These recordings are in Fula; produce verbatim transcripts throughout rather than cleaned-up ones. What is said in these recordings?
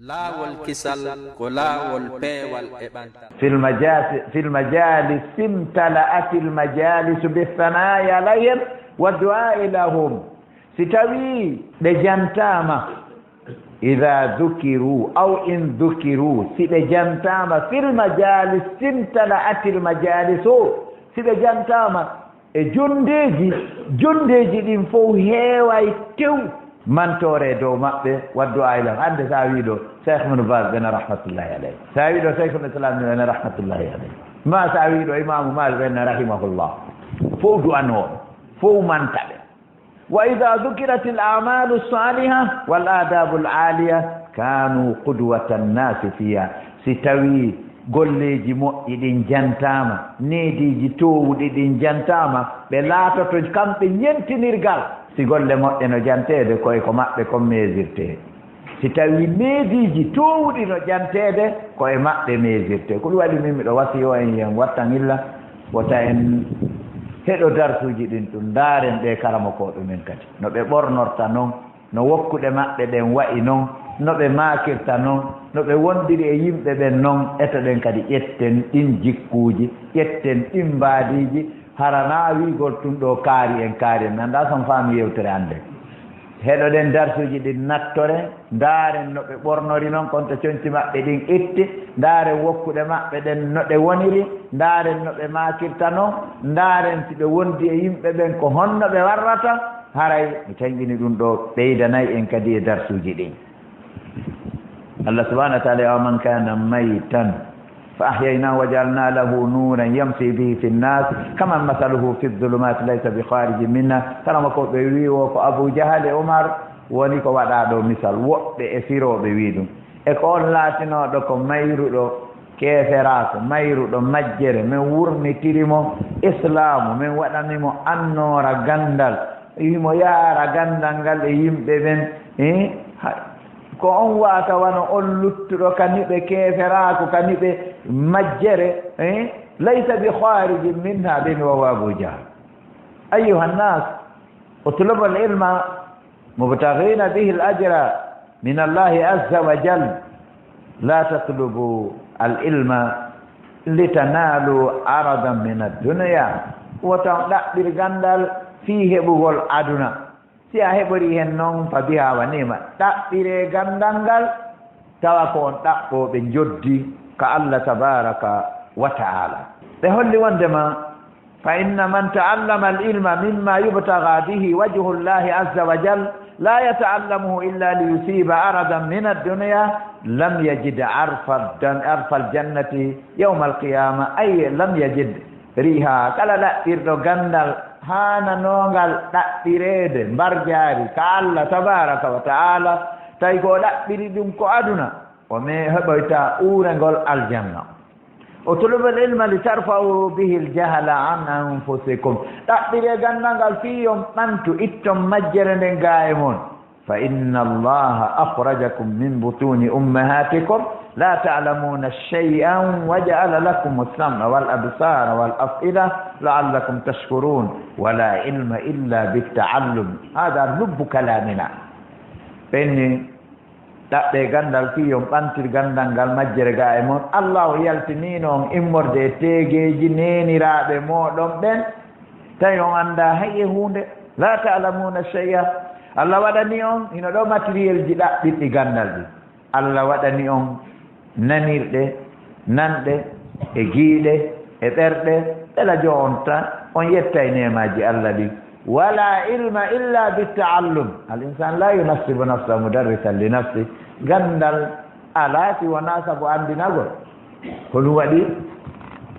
Laawol kisal ko laawol peewal e ɓantal. في المجالس في المجالس امتلأت المجالس بالثناء عليهم والدعاء لهم. Si tawii ɓe jantaama, إذا ذكروا أو إن ذكروا, si ɓe jantaama, في المجالس امتلأت المجالس, si ɓe jantaama e jonndeeji, jonndeeji ɗin fof heeway tew mantoore dow maɓɓe, والدعاء لهم. Hannde so a wii ɗo Cheikh Ibn Baz ɓe na rahmatullahi alayhi, so a wii ɗo Cheikhul Islam ɓe na rahmatullahi alayhi, ma so a wii ɗo Imaamu Malik ɓe na rahimahullah, fof du'anooɓe, fof manta ɓe. وإذا ذكرت الأعمال الصالحة والآداب العالية كانوا قدوة الناس فيها. Si tawii golleeji moƴƴi ɗin jantaama, neediiji toowuɗi ɗin jantaama, ɓe laatoto kamɓe ñentinirgal. Si golle moƴƴe no janteede, ko e ko maɓɓe kon meesirtee. Si tawii neediiji toowuɗi no janteede, ko e maɓɓe meesirtee. Ko ɗum waɗi min miɗo wasiyoo en, yo en wattan illa, wota en heɗo darsuuji ɗin, ɗum ndaaren ɓee karamokooɓe men kadi no ɓe ɓornorta non, no wokkuɗe maɓɓe ɗen wa'i non, no ɓe maakirta non, no ɓe wondiri e yimɓe ɓen non. Eto ɗen kadi ƴetten ɗin jikkuuji, ƴetten ɗin mbaadiiji. Hara na wiigol tun ɗoo kaari en, kaari en, mi anndaa so on faami yewtere an nden. Heɗoɗen darsuuji ɗin, nattoren, ndaaren no ɓe ɓornori non, kon to conci maɓɓe ɗin itti, ndaaren wokkuɗe maɓɓe ɗen no ɗe woniri, ndaaren no ɓe maakirta non, ndaaren si ɓe wondi e yimɓe ɓen ko honno ɓe warrata. Haray mi tanƴini ɗum ɗoo, ɓeydanay en kadi e darsuuji ɗin. Allah subhanahu wa taala, ومن كان ميتا فأحييناه وجعلنا له نورا يمشي به في الناس كمن مثله في الظلمات ليس بخارج منها. Karamokooɓe ɓe wii wo ko Abu Jahal e Umar woni ko waɗaa ɗoo misal. Woɓɓe e firooɓe wii ɗum. E ko on laatinooɗo ko mayruɗo keeferaaku, mayruɗo majjere, men wurnitiri mo islaamu, men waɗani mo annoora ganndal, himo yaara ganndal ngal e yimɓe ɓen, eh, ha-, ko on waata wano on luttuɗo ka niɓe keeferaaku, ka niɓe majjere, eh, ليس بخارج منها, ɓen wa Abu Jahal. أيها الناس، اطلبوا العلم مبتغين به الأجر من الله عز وجل، لا تطلبوا العلم لتنالوا عرضا من الدنيا. Wota on ɗaɓɓir ganndal fii heɓugol aduna. Si a heɓorii hen non, فبها ونعم. Ɗaɓɓiree ganndal ngal, tawa ko on ɗaɓɓooɓe njoddi ka Allah tabaraka wa ta'ala. Ɓe holli wondema, فإن من تعلم العلم مما يبتغى به وجه الله عز وجل لا يتعلمه إلا ليصيب عرضا من الدنيا لم يجد عرف الدن-، عرف الجنة يوم القيامة، أي لم يجد ريحها. Kala ɗaɓɓirɗo ganndal haananoongal ɗaɓɓireede mbarjaari ka Allah tabaraka wa ta'ala, tawi ko o ɗaɓɓiri ɗum ko aduna, o me heɓoyta uurengol aljanna. اطلبوا العلم لترفعوا به الجهل عن أنفسكم. Ɗaɓɓiree ganndal ngal fii yo on ɓantu, itton majjere nden gaa e mon. فإن الله أخرجكم من بطون أمهاتكم لا تعلمون شيئا وجعل لكم السمع والأبصار والأفئدة لعلكم تشكرون. ولا علم إلا بالتعلم. هذا لب كلامنا. Ɓenni Ɗaɓɓee ganndal fii yo on ɓantir ganndal ngal majjere gaa e mon. Allaahu yaltiniino on immorde e teegeeji neeniraaɓe mooɗon ɓen, tawi on anndaa hay e huunde. لا تعلمون شيئا. Allah waɗani on hino ɗoo matériel ji ɗaɓɓirɗi ganndal ɗin. Allah waɗani on nanirɗe, nanɗe, e giiɗe, e ɓerɗe, ɓe la jo on tan, on yettay neemaaji Allah ɗin. ولا علم إلا بالتعلم. الإنسان لا ينصب نفسه مدرسا لنفسه. Ganndal alaa si wonaa sabu anndinagol. Ko ɗum waɗi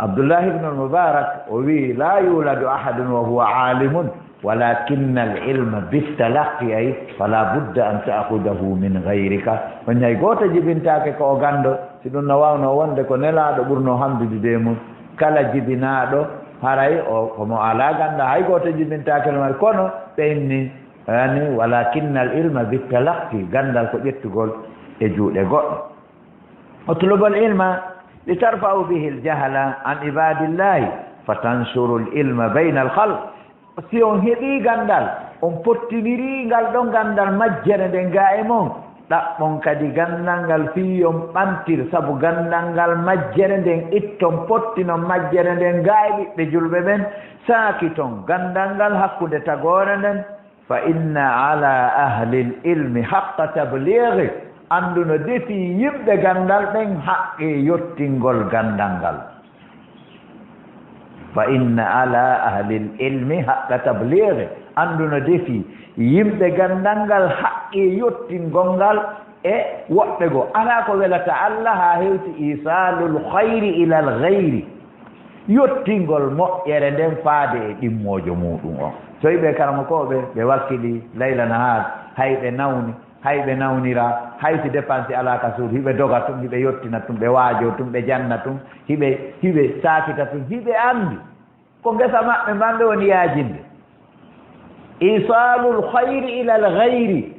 Abdullahi ibn al-Mubarak o wi'i, لا يولد أحد وهو عالم ولكن العلم بالتلقي، أي فلا بد أن تأخذه من غيرك. On hay gooto jibintaake ko o ganndo, si ɗum no waawnoo wonde ko Nelaaɗo ɓurnoo hamdude e mum. Kala jibinaaɗo, haray o, ko mo alaa ganndal, hay gooto jibintaake no mari. Kono ɓe inni, yani, ولكن العلم بالتلقي, ganndal ko ƴettugol e juuɗe goɗɗo. اطلبوا العلم لترفعوا به الجهل عن عباد الله فتنشروا العلم بين الخلق. Si on heɓii ganndal, on pottinirii ngal ɗon ganndal majjere nden gaa e mon, Ɗaɓɓon kadi ganndal ngal fii yo on ɓantir, sabu ganndal ngal majjere nden itton, pottinon majjere nden gaa e ɓiɓɓe julɓe ɓen, saakiton ganndal ngal hakkunde tagoore nden. Fa inna ala ahlil ilmi haqqa tablighi, anndu no defii yimɓe ganndal ɓen haqqee yottingol ganndal ngal. Fa inna ala ahlil ilmi haqqa tablighi, anndu no defii yimɓe ganndal ngal haqqee yottingol ngal e woɓɓe goo. Alaa ko welata Allah haa hewti iisaalul khayri ilal ghayri, yottingol moƴƴere nden faade e ɗimmoojo muuɗum on. So hiɓe karamokooɓe, ɓe wakkili layla nahaar, hay ɓe nawni, hay ɓe nawnira, hay si dépense alaa ka suudu, hiɓe doga tun, hiɓe yottina tun, ɓe waajoo tun, ɓe janna tun, hiɓe, hiɓe saakita tun, hiɓe anndi ko ngesa maɓɓe mban ɓe woni yaajinde. Iisaalul khayri ilal ghayri,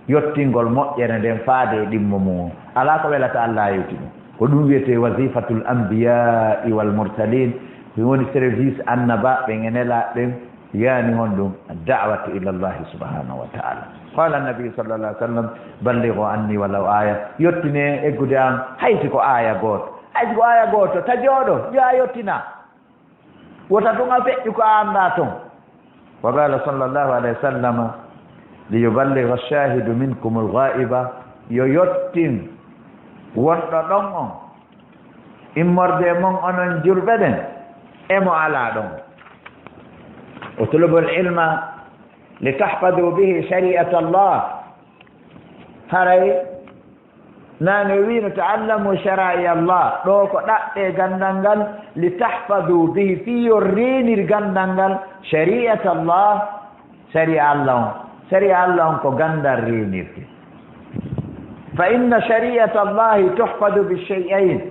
yottingol moƴƴere nden faade e ɗimmo mum on. Alaa ko welata Allah a yewti ɗum. Ko ɗum wiyetee wazifatul anbiyaa'i wal mursaliin, ɗum woni service annabaaɓe ɓen e nelaaɓe ɓen, yaani honɗum? Da'watu ila Allahi subhanahu wa ta'ala. Qala annabi sallallahu alaihi wasallam, ballighu anni walaw aya, yottine eggude am hay si ko aaya gooto. Hay si ko aaya gooto, ta jooɗo, yo a yottina. Wota tun a feƴƴu ko a anndaa ton. Wa qala sallallahu alaihi wasallama, liyuballigha ash-shahidu minkumul ghaiba, yo yottin wonɗo ɗon on, immorde e mon onon julɓe ɓen, e mo alaa ɗon. Utlubul ilma litahfadu bihi shari'ata Allah. Haray naane o wiino, ta'allamu shara'i Allah. Ɗoo ko ɗaɓɓee ganndal ngal, litahfadu bihi, fii yo reenir ganndal ngal, shari'ata Allah, shari'a Allah on. Shari'a Allah on ko ganndal reenirte. Fa inna shari'ata Allahi tuhfadu bi shay'ayn.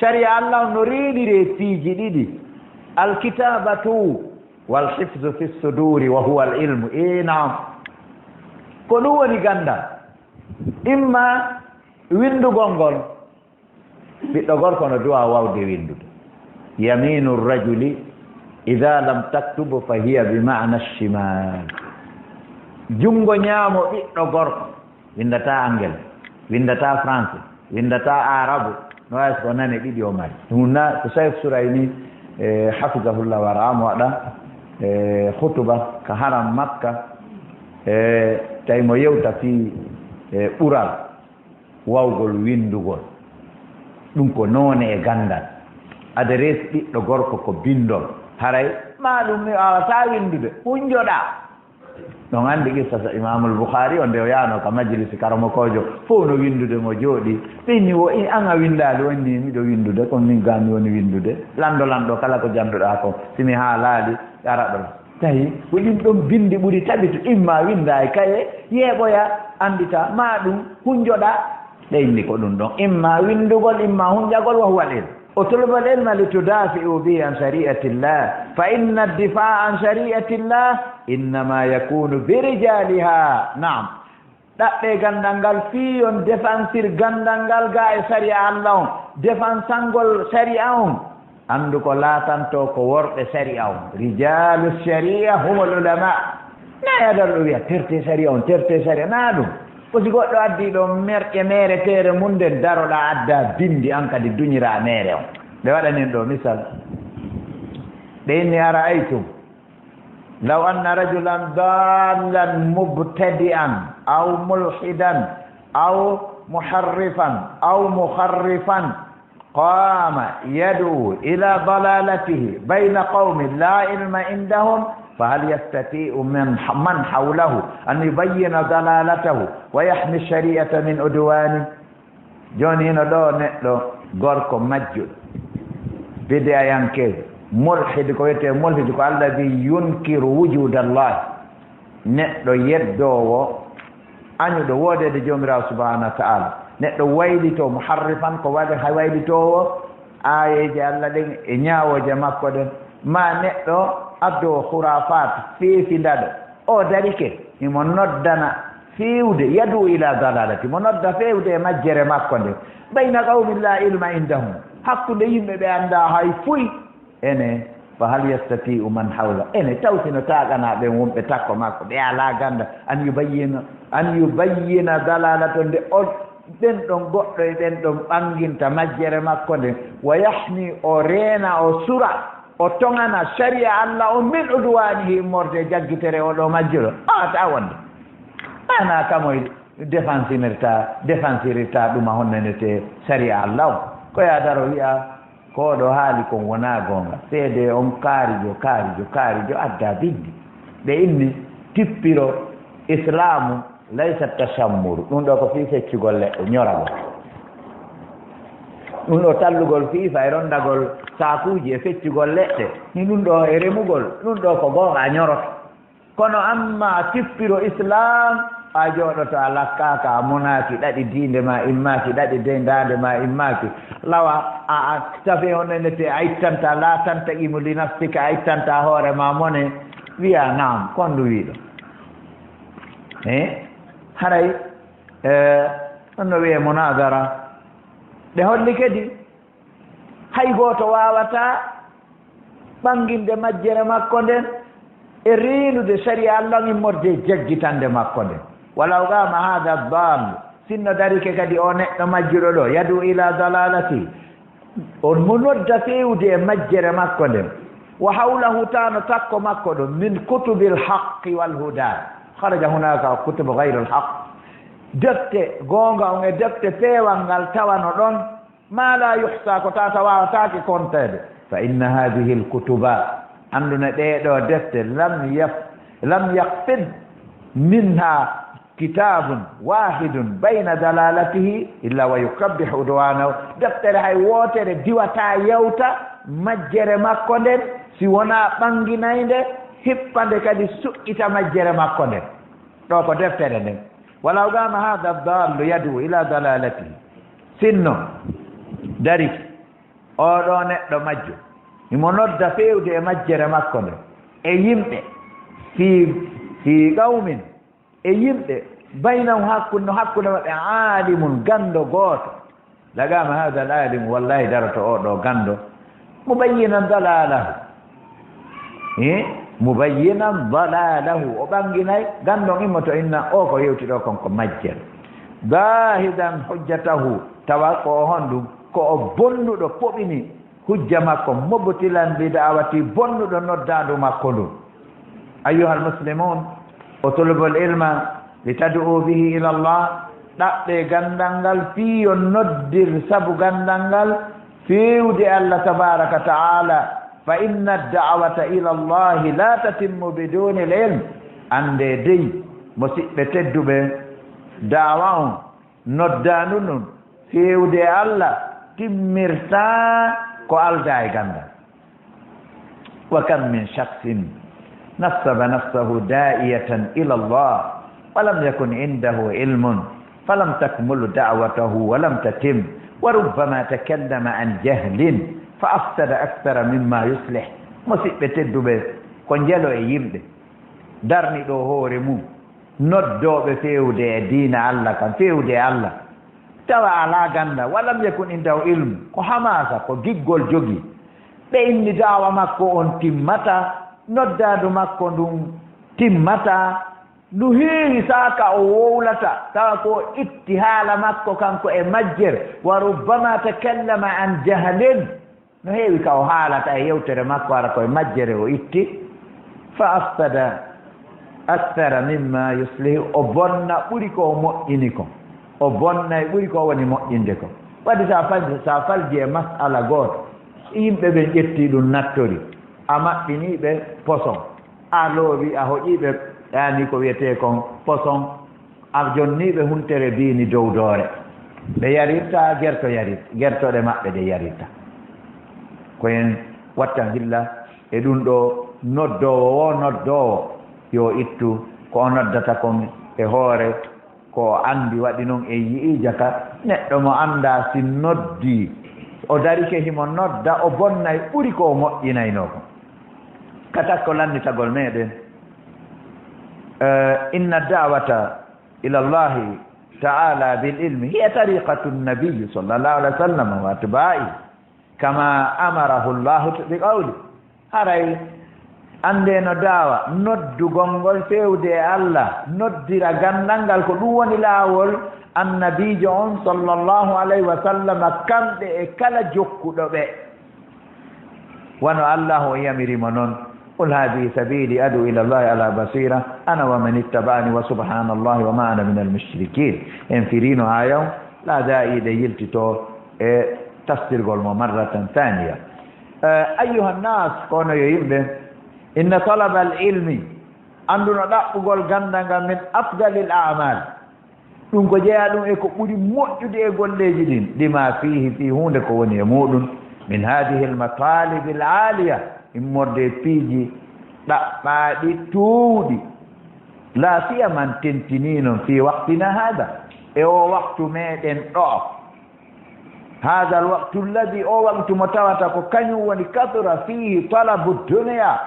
Shari'a Allah on no reeniree piiji ɗiɗi. Alkitabatu wal hifzu fi suduri wa huwa al ilmu. Ee, naam. Ko ɗum woni ganndal. Imma winndugol ngol. Ɓiɗɗo gorko no duwaa waawde winndude. Yaminu rajuli idha lam taktub fa hiya bi ma'na shimal. Junngo ñaamo ɓiɗɗo gorko, winndataa anglais, winndataa français, winndataa aarabu, no waawi so ko nane ɗiɗi o mari. Ɗum na ko Cheikh Sourayni, e, hafizahullah wa ra'ah, mo waɗa, e, khutuba ka haram Makka, e, tawi mo yewta fii, e, ɓural waawgol winndugol. Ɗum ko noone e ganndal. Adresse ɓiɗɗo gorko ko binndol. Haray maa ɗum mi waawataa winndude, hunjoɗaa. Ɗon anndi qissa sa Imaamul Bukhaari on, nde o yaano ka majlisi karamokoojo, fow no winndude mo jooɗii. Ɓe inni wo, "I, an a winndaali?" O inni, "Miɗo winndude, kono min gaa mi woni winndude. Lanndo lanndo kala ko jannduɗaa ko, si mi haalaali, ara ɗo." Tawi ko ɗin ɗon binndi ɓuri tabitu, imma winnda e kaye, yeeɓoya, anndita, maa ɗum hunjoɗaa. Ɓe inni ko ɗum ɗon, imma winndugol, imma hunjagol, wa huwa al-ilm. Utlubul ilma litudafi'u bihi an shari'atillah, fa inna ad-difa'a an shari'atillah innama yakunu bi rijaliha. Naam. Ɗaɓɓee ganndal ngal fii on defansir ganndal ngal gaa e sariya Allah on, defansangol sariya on. Anndu ko laatantoo ko worɓe sariya on. Rijalu shari'a humul ulama. Na yadar ɗo wiya, "Terte sariya on, terte sariya." Na ɗum. Ko si goɗɗo addii ɗo merƴe meere teere mum nden, daroɗaa addaa binndi, an kadi duñiraa meere on. Ɓe waɗanin ɗo misal. Ɓe inni, "Ara'aytum law anna rajulan dallan mubtadi'an aw mulhidan aw muharrifan aw mukharrifan qama yad'u ila dalalatihi bayna qawmin la ilma indahum, fahal yastati'u man, man hawlahu an yubayyina dalalatahu wa yahmi shari'ata min udwani?" Jooni hino ɗoo neɗɗo gorko majjuɗo, bidiyayanke, mulhid, ko wiyetee mulhid, ko alladhi yunkiru wujudallah. Neɗɗo yeddoowo añuɗo woodeede Joomiraawo subhaanahu wa ta'aala. Neɗɗo waylitoo, muharrifan, ko waɗi hay waylitoowo aayeeje Allah ɗen e ñaawooje makko ɗen. Maa neɗɗo addoowo khuraafaat, feefindaɗo. O darike, himo noddana feewde, yad'u ila dalalati, mo nodda feewde e majjere makko nde. Bayna qawmin la ilma indahum, hakkunde yimɓe ɓe anndaa hay fuy. Ene فهل يستطيع من حوله. Ene tawti no taaganaa ɓen wonɓe takko makko, ɓe alaa ganda, أن يبين، أن يبين ضلالته, nde on, ɓen ɗon goɗɗo e ɓen ɗon ɓanginta majjere makko nden, ويحمي, o reena, o sura, o toŋana sariya Allah on, من عدوانه, immorde e jaggitere o ɗo majjuɗo. A, taa wonde. Ana kamoy defensinirta, defensirirta ɗuma honnenete sariya Allah on. Ko ya daro wi'a, ko ɗo haali kon wonaa goonga. Seede on kaarijo, kaarijo, kaarijo adda bindi. Ɓe inni tippiro Islaamu laysa tashammuru. Ɗum ɗo ko fii feccugol leɗɗe, ñoragol. Ɗum ɗo tallugol fii fay rondagol saakuuji e feccugol leɗɗe. Ni ɗum ɗo e remugol, ɗum ɗo ko goonga, a ñoroto. Kono amma tippiro Islaam, a jooɗoto a lakkaaka, a monaaki, ɗaɗi diinde ma immaaki, ɗaɗi dey daande ma immaaki. Lawa, a, a, tafe on enete a ittanta, la tantaqimu li nafsika, a ittanta hoore ma mone. Wiya, naam, kon ndu wiiɗo. Eh? Haray, eh, on no wiye munazara. Ɓe holli kadi, hay gooto waawataa ɓanginde majjere makko nden e reenude sariya Allah on immorde e jaggitande makko nden. Walaw qama hada dal, sinno darike kadi o neɗɗo majjuɗo ɗo, yadu ila dalalati, on mo nodda feewde e majjere makko nden. Wa hawlahu, tano takko makko ɗo, min kutubil haqqi wal huda. Kharaja hunaka kutubu ghayril haqq. Defte goonga on e defte peewal ngal tawano ɗon, ma la yuhsa, ko tata waawataake konteede. Fa inna hadhihi alkutuba, anndune ɗee ɗoo defte, lam yaf-, lam yaqfid minha kitabun wahidun bayna dalalatihi illa wa yukabbihu udwanahu. Deftere hay wootere diwataa yawta majjere makko nden, si wonaa ɓannginay nde, hippa nde kadi suɓɓita majjere makko nden. Ɗo ko deftere nden. Walaw qama hada dallu yadu ila dalalatihi. Sinno darike oɗo neɗɗo majjo, himo nodda feewde e majjere makko nde, e yimɓe, fi, fi qawmin, e yimɓe, baynahum, hakkunde, hakkunde maɓɓe, alimun, ganndo gooto. Laqama hada al alim, wallahi daroto oɗo ganndo, mubayyinan dalalahu. Eh? Mubayyinan dalalahu. O ɓanginay, ganndon immoto inna o ko yewti ɗo kon ko majjere. Zahidan hujjatahu, tawa ko o honɗum, ko o bonnuɗo, poɓini hujja makko, mubtilan bi da'wati, bonnuɗo noddaandu makko ndun. Ayyuhal muslimun, utlubul ilma litad'u bihi ila Allah, ɗaɓɓe ganndal ngal fii yo noddir sabu ganndal ngal feewde Allah tabaraka ta'ala. Fa inna da'wata ila Allahi la tatimmu biduni al ilm. Annde dey, musiɓɓe tedduɓe, da'wa on, noddaandu ndun feewde e Allah timmirtaa ko aldaa e ganndal. Wa kam min shakhsin nassaba nafsahu da'iyatan ila Allah wa lam yakun indahu ilmun falam takmul da'watahu wa lam tatim, wa rubbama takallama an jahlin fa afsada akthara mimma yuslih. Musiɓɓe tedduɓe, ko njelo e yimɓe darni ɗo hoore mum, noddooɓe feewde e diina Allah kan, feewde e Allah, tawa alaa ganndal, wa lam yakun indahu ilm, ko hamaasa, ko giggol jogii. Ɓe inni da'wa makko on timmata, noddaandu makko ndun timmata, no heewi saaka o wowlata, tawa ko itti haala makko kanko e majjere, wa rubbama takallama an jahlin. No heewi ka o haalata e yewtere makko, hara koye majjere o itti. Fa afsada akthara mimma yuslih, o bonna ɓuri ko o moƴƴini kon. O bonna e ɓuri ko o woni moƴƴinde kon. Waɗi sa fal-, sa falji e mas'ala gooto, yimɓe ɓen ƴetti ɗum nattori, a maɓɓini ɓe poson, a loowi, a hoƴi ɓe, yani ko wiyetee kon poson, a jonni ɓe huntere biini dow doore. Ɓe yarirta gerto, yarir-, gertoɗe maɓɓe ɗe yarirta. Ko en wattan hilla e ɗum ɗo, noddoowo wo noddoowo, yo ittu ko o noddata kon e hoore, ko o anndi. Waɗi noon en yi'ii jaka neɗɗo mo anndaa si noddii, o darike himo nodda, o bonnay ɓuri ko o moƴƴinaynoo kon. Ka takko lannitagol meɗen, eh, inna da'wata ila Allahi ta'ala bil ilmi hiya tariqatu nabiy sallallahu alaihi wasallam wa atba'i, kama amarahu Allahu bi qawli. Haray anndeeno daawa noddugol ngol feewde e Allah, noddira ganndal ngal, ko ɗum woni laawol Annabiijo on, sallallahu alayhi wa sallam, kamɓe e kala jokkuɗo ɓe. Wano Allah o yamiri mo non, "Qul hadhihi sabili ad'u ila Allahi ala basira, ana wa man ittaba'ani wa subhanallahi wa ma ana minal mushrikin." En firino aya on, la da'i ɗe yiltito e tafsirgol mo marratan thaniya. Eh, ayyuhan nas, kono yo yimɓe, inna talabal ilmi, annduno ɗaɓɓugol ganndal ngal, min afdalil a'mal. Ɗum ko jeyaa ɗum e ko ɓuri moƴƴude e golleeji ɗin, lima fiihi, fii huunde ko woni e muuɗum, min haadihi almatalibi alaliya, immorde e piiji ɗaɓɓaaɗi toowɗi, laa siyaman, tentinii non, fii waqtina haada, e oo waqtu meɗen ɗoo. Haada alwaqtu alladi, oo waqtu mo tawata ko kañum woni kasura fiihi talabu dunya,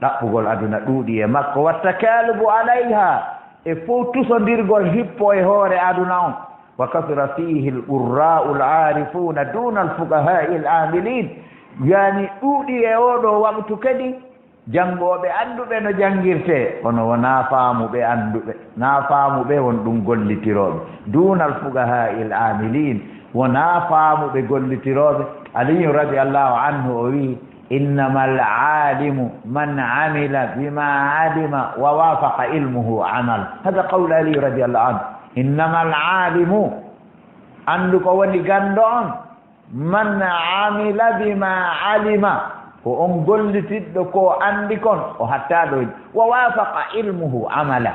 ɗaɓɓugol aduna ɗuuɗi e makko, wa takalubu alayha, e fow tusondirgol hippo e hoore aduna on. Wa kasura fihi al-qurra'u al-arifuna duna al-fuqaha'i al-amilin. Yani ɗuuɗi e oɗo waqtu kadi janngooɓe annduɓe no janngirtee, kono wonaa faamuɓe annduɓe, naa faamuɓe won ɗum gollitirooɓe. Duna al-fuqaha'i al-amilin, wonaa faamuɓe gollitirooɓe. Aliyu radiyallahu anhu o wi'i, "Innamal alimu man amila bima alima wa wafaqa ilmuhu amal." Hada qawlu Ali radiyallahu anhu. "Innamal alimu," anndu ko woni ganndo on, "man amila bima alima," ko on gollitidɗo ko anndi kon, o hatta ɗo, "wa wafaqa ilmuhu amala."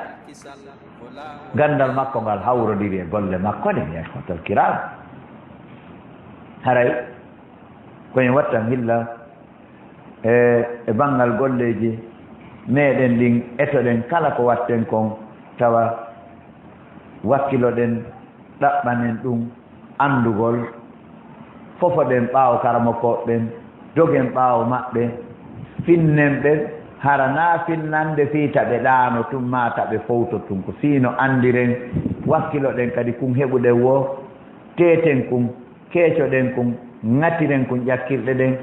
Ganndal makko ngal hawrodiri e golle makko ɗen, ya ikhwatal kiram. Haray ko en wattan hilla e, e banngal golleeji meɗen ɗin, etoɗen kala ko watten kon, tawa wakkiloɗen, ɗaɓɓanen ɗum anndugol, fofoɗen ɓaawo karamokooɓe ɓen, dogen ɓaawo maɓɓe, finnen ɓe, hara naa finnande fii ta ɓe ɗaano tun, maa ta ɓe fowto tun, ko fii no anndiren, wakkiloɗen kadi kun heɓuɗen woo, teeten kun, keecoɗen kun, ŋatiren kun ƴakkirɗe ɗen,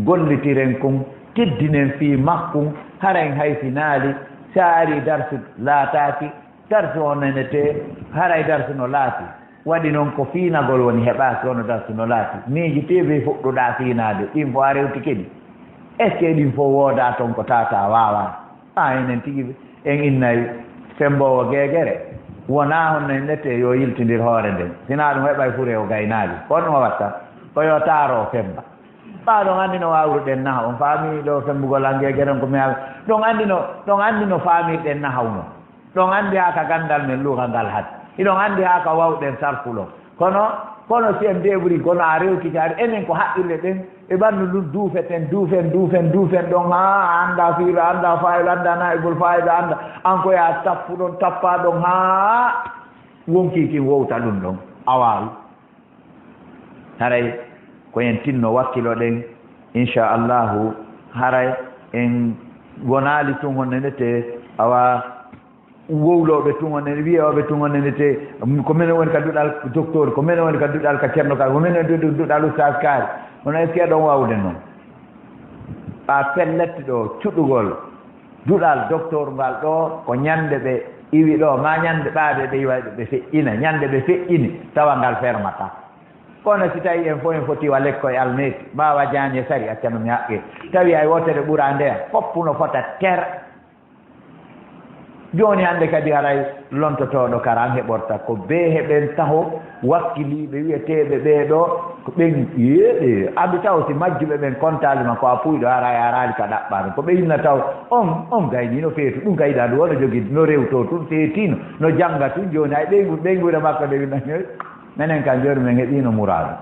gollitiren kun, teddinen fii makkun, hara en hayfinaali, si a arii darsu laataaki, darsu on nenetee, haray darsu no laati. Waɗi non ko fiinagol woni heɓaaki, kono darsu no laati. Miijitee bee fuɗɗuɗaa fiinaade, ɗin fow a rewtike ɗi. Est-ce que ɗin fow woodaa ton ko taataa waawaa? A enen tigi en innay semmboowo geegere. Wonaa honno en ƴettee yo yiltindir hoore nden. Sinaa ɗum heɓay fure o gaynaali. Ko honɗum o watta? Ko yo taaro o femmba. Ɓaa ɗon anndi no waawruɗen naha on. Faami ɗo femmbugol an geegere on ko mi haala. Ɗon anndi no, ɗon anndi no faamirɗen nahawno. Ɗon anndi haa ka ganndal men luuka ngal hadi. Hiɗon anndi haa ka waawɗen sarfu ɗon. Kono, kono si en deeɓri, kono a rewtitaade, enen ko haqqille ɗen e ɓanndu ndun duufeten, duufen, duufen, duufen ɗon haa a anndaa fiilo, a anndaa faayilo, a anndaa naa'ibul faayilo, a anndaa. An ko yaa tappu ɗon, tappaa ɗon haa wonkii kin wowta ɗun ɗon. A waawi. Haray ko en tinno wakkiloɗen, inchallahu, haray en wonaali tun honno nete, awa, wowlooɓe tun honno, wiyooɓe tun honno nete, ko menen woni ka duɗal docteur, ko menen woni ka duɗal ka ceerno kaari, ko menen woni du-, duɗal ustaas kaari. Kono est-ce que ɗon waawde non? Ɓa pellet ɗo cuɗugol duɗal docteur ngal ɗo, ko ñande ɓe iwi ɗo, ma ñande ɓaaɓe ɓe iwa ɓe feƴƴina, ñande ɓe feƴƴini, tawa ngal fermata. Kono si tawi en fof en foti wa lekko e almeeti, ma wa jaañe sari, accano mi haqqe. Tawi hay wootere ɓura ndeya, foppu no fota ter. Jooni hannde kadi haray lontotooɗo karan heɓorta ko bee heɓen taho wakkiliiɓe wi'eteeɓe ɓee ɗo, ko ɓen yeeɗe. Andu taw si majjuɓe ɓen kontaali ma ko a puyɗo haray a araali ka ɗaɓɓaano. Ko ɓe inna taw on, on gayni no feetu, ɗum kay ɗa ɗum wona jogii no rewtoo tun feetiino, no jannga tun jooni hay ɓeygu-, ɓeynguure makko nde winna. Menen kan jooni men heɓiino muraadu.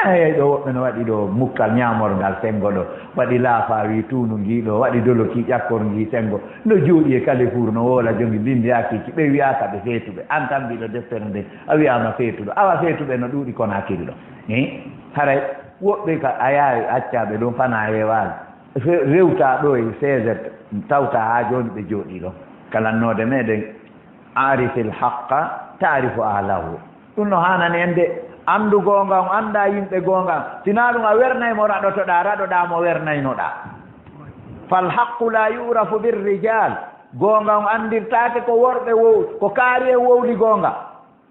Eey, ɗo woɓɓe no waɗi ɗo mukkal ñaamorgal senngo ɗo, waɗi laafaawi tuunugi ɗo, waɗi doloki ƴakkor ngi senngo, no jooɗi e Kalifuur no woola jongi binndi hakiiki, ɓe wiyaaka ɓe feetuɓe. An tan mbiɗo deftere nde, a wiyaama feetuɗo. Awa feetuɓe no ɗuuɗi kono hakkil ɗo. Ni, haray woɓɓe ka a yaawi accaaɓe ɗum fana heewaali. Fe-, rewta ɗo e C Z, tawta haa jooni ɓe jooɗi ɗo. Kalannoode meɗen, arifil haqqa, taarifu ahlahu. Ɗum no haanani en de, anndu goonga on, annda yimɓe goonga. Sinaa ɗum a wernay mo raɗotoɗaa, raɗoɗaa mo wernaynoɗaa. Fal haqqu la yu'rafu bir rijal. Goonga on anndirtaake ko worɓe wow-, ko kaari en wowli goonga.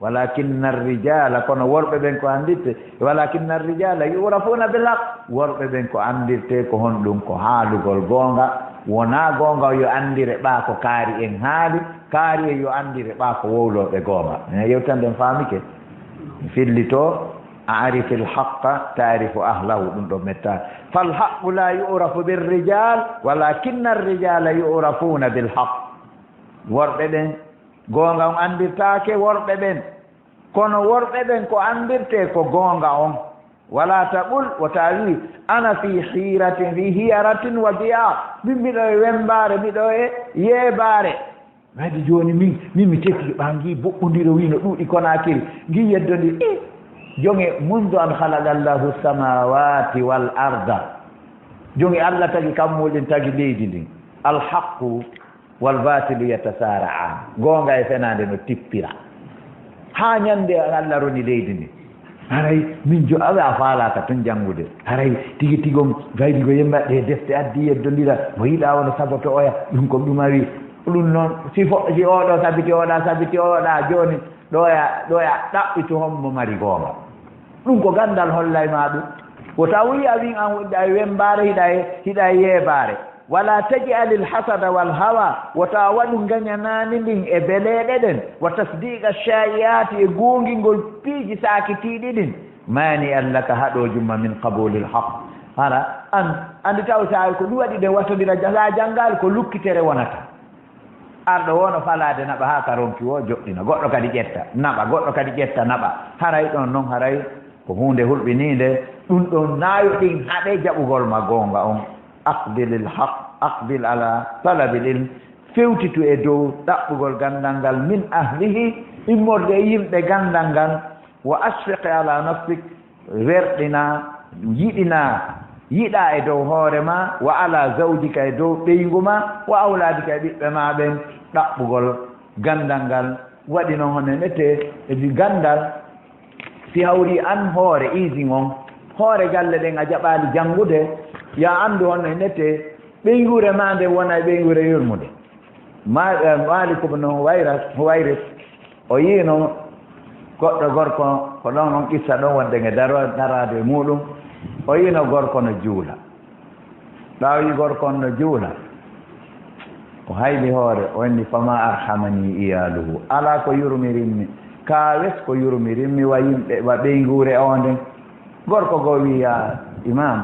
Walakinna ar-rijala, kono worɓe ɓen ko anndirte. Walakinna ar-rijala yu'rafuna bil haqq. Worɓe ɓen ko anndirte ko honɗum? Ko haalugol goonga. Wonaa goonga yo anndire ɓaa ko kaari en haali, kaari en yo anndire ɓaa ko wowlooɓe goonga. Ene yewtande en faamike. Fillito, a'rifil haqqa ta'rifu ahlahu, ɗum ɗo metta. Fal haqqu la yu'rafu bir rijal, walakinna ar-rijala yu'rafuna bil haqq. Worɓe ɓen, goonga on anndirtaake worɓe ɓen. Kono worɓe ɓen ko anndirte ko goonga on. Wala taqul, wota wi, ana fi hiratin, fi hiyaratin wa diya. Min miɗo e wembaare, miɗo e yeebaare. Wadde jooni min, min mi teski ɓaa ngi boɓɓondiro wi no ɗuuɗi Konaakiri. Ngi yeddondiri, eh, jonge, mundu an khalaqa Allahu samawati wal arda. Jonge Allah tagi kammuuli ɗin, tagi leydi ndin. Al haqqu wal batilu yatasara'an. Goonga e fenaande no tippira. Haa ñande Allah roni leydi ndi. Haray min jo-, awa a faalaaka tun janngude. Haray tigi tigom gaydi ko yemma ɗe defte addi yeddondira. Mo yiɗa wona saboto oya. Ɗum ko ɗum a wi. Ɗum noon, si fo-, si oɗo sabiti oɗa, sabiti oɗa jooni, ɗoya, ɗoya ɗaɓɓitu hombo mari goonga. Ɗum ko ganndal hollay ma ɗum. Wota wiya win an wonde ay wembaare hiɗa e, hiɗa e yeebaare. Wala taj'alil hasada wal hawa, wota waɗu ngañanaani ndin e beleeɗe ɗen, wa tasdiqa shaa'i'aati, e goongingol piiji saakitiiɗi ɗin, maani'an laka, haɗoojumma, min qabulil haq. Hara an, anndi taw sa ko ɗum waɗi ɗen wattondira ja-, sa janngaali ko lukkitere wonata. Arɗo woo no falaade naɓa haa ka ronki woo joɗɗina, goɗɗo kadi ƴetta, naɓa, goɗɗo kadi ƴetta, naɓa. Haray ɗon non, haray ko huunde hulɓiniinde, ɗum ɗon naayo ɗin haɗe jaɓugol ma goonga on. Aqbilil haq, aqbil ala talabil ilm, fewtitu e dow ɗaɓɓugol ganndal ngal, min ahlihi, immorde e yimɓe ganndal ngal, wa ashfiq ala nafsik, werɗina, yiɗina, yiɗa e dow hoore ma, wa ala zawjika, e dow ɓeyngu ma, wa awlaadika, e ɓiɓɓe ma ɓen, ɗaɓɓugol ganndal ngal, waɗi non hono nete e ganndal. Si hawri an hoore isin on, hoore galle ɗen a jaɓaali janngude, ya anndu hono e nete ɓeynguure ma nden wona e ɓeynguure yurmunde. Ma-, eh, Malik ibn Huwayras-, Huwayris, o yiino goɗɗo gorko, ko ɗon on qissa ɗon wonde nge daro-, daraade e muuɗum. O yiino gorko no juula. Ɓaawo yi gorko on no juula, o hayli hoore, o inni, "Fama arhamani iyaluhu." Alaa ko yurmirimmi, kaawes ko yurmirimmi wa yimɓe, wa ɓeynguure o nden. Gorko goo wi, "Ya imam,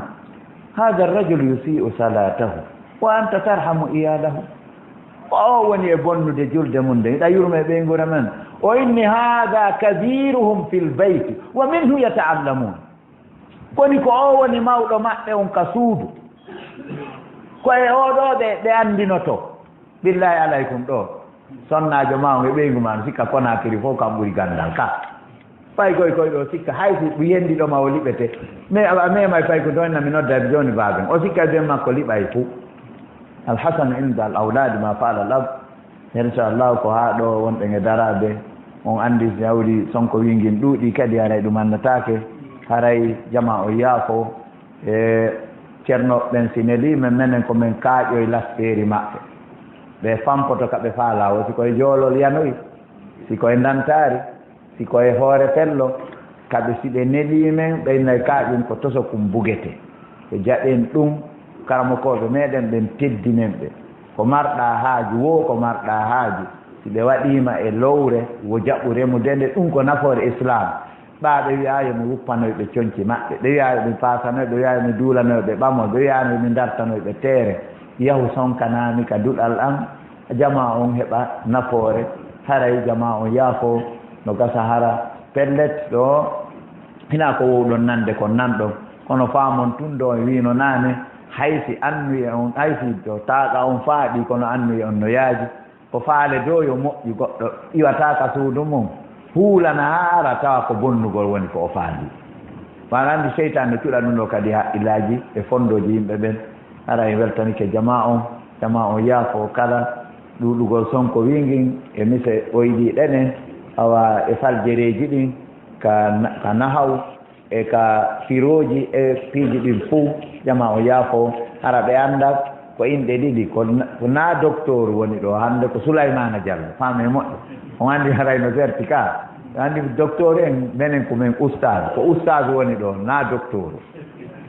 hadha ar-rajul yusi'u salatahu, wa anta tarhamu iyalahu." Ko o woni e bonnude julde mum nde, hiɗa yurme ɓeynguure men. O inni, "Hadha kabiruhum fil bayti, wa minhu yata'allamun." Koni ko o woni mawɗo maɓɓe on ka suudu. Ko e oo ɗoo ɓe, ɓe anndinotoo. Billahi alaykum ɗoo. Sonnaajo ma on e ɓeyngu ma no sikka Konaakiri fof kam ɓuri ganndal ka. Pay koy koy ɗoo sikka hay si ɗum yenndi ɗo ma o liɓete. Mais a, a memay pay ko ɗon na mi nodda jooni baaben. O sikka ben makko liɓay fuu. Al hasanu inda al awladi ma fa'ala al ab. Inchallahu ko haa ɗoo wonɗen e daraade. On anndi si hawri Sonko wingin ɗuuɗi kadi haray ɗum annataake. Haray jama o yaafo. E ceerno ɓen si neli men, menen ko men kaaƴoy laspeeri maɓɓe. Ɓe fampoto ka ɓe faalaa o, si koye joolol yanoyi, si koye ndantaari, si koye hoore fello, kaɓe si ɓe nelii men, ɓe inay kaaƴum ko toso kum bugete. Ɓe jaɓen ɗum, karamokooɓe meɗen ɓen teddinen ɓe. Ko marɗaa haaju woo, ko marɗaa haaju. Si ɓe waɗiima e lowre, wo jaɓu remude nde, ɗum ko nafoore Islaam. Ɓaa ɓe wi'aa yo mi wuppanoy ɓe conci maɓɓe, ɓe wi'aa yo mi paasanoy, ɓe wi'aa yo mi duulanoy ɓe ɓamol, ɓe wi'aa yo mi dartanoy ɓe teere. Yahu sonkanaami ka duɗal am, jamaa on heɓa nafoore, haray jamaa on yaafo no gasa hara pellet ɗo, hinaa ko wowɗon nande kon nanɗon. Kono faamon tun ɗo wiino naane, hay si annuye on, hay si to taaqa on faaɗi, kono annuye on no yaaji. Ko faale dow yo moƴƴu, goɗɗo iwata ka suudu mum, huulana haa ara tawa ko bonnugol woni ko o faandi. Maɗa anndi seytaan no cuɗa ɗum ɗo kadi haqqillaaji e fonndooji yimɓe ɓen. Hara en weltanike jamaa on, jamaa on yaafo kala ɗuuɗugol Sonko wingin e mise ɓoyɗi ɗen, awa e faljereeji ɗin, ka na- ka nahaw e ka firooji e piiji ɗin fof. Jama o yaafo, hara ɓe annda ko inɗe ɗiɗi, ko na- ko na docteur woni ɗo hannde, ko Souleymane Diallo, faame moƴƴo. On anndi haray no certi ka. On anndi docteur en, menen ko men ustaaz, ko ustaaz woni ɗo, na docteur.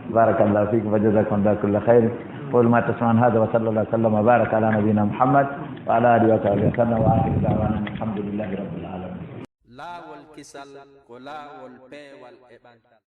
بارك الله فيكم وجزاكم الله كل خير. قول ما تسمعون هذا وصلى الله وسلم وبارك على نبينا محمد وعلى آله وصحبه وسلم وآخر دعوانا الحمد لله رب العالمين. Laawol kisal ko laawol peewal e ɓantal.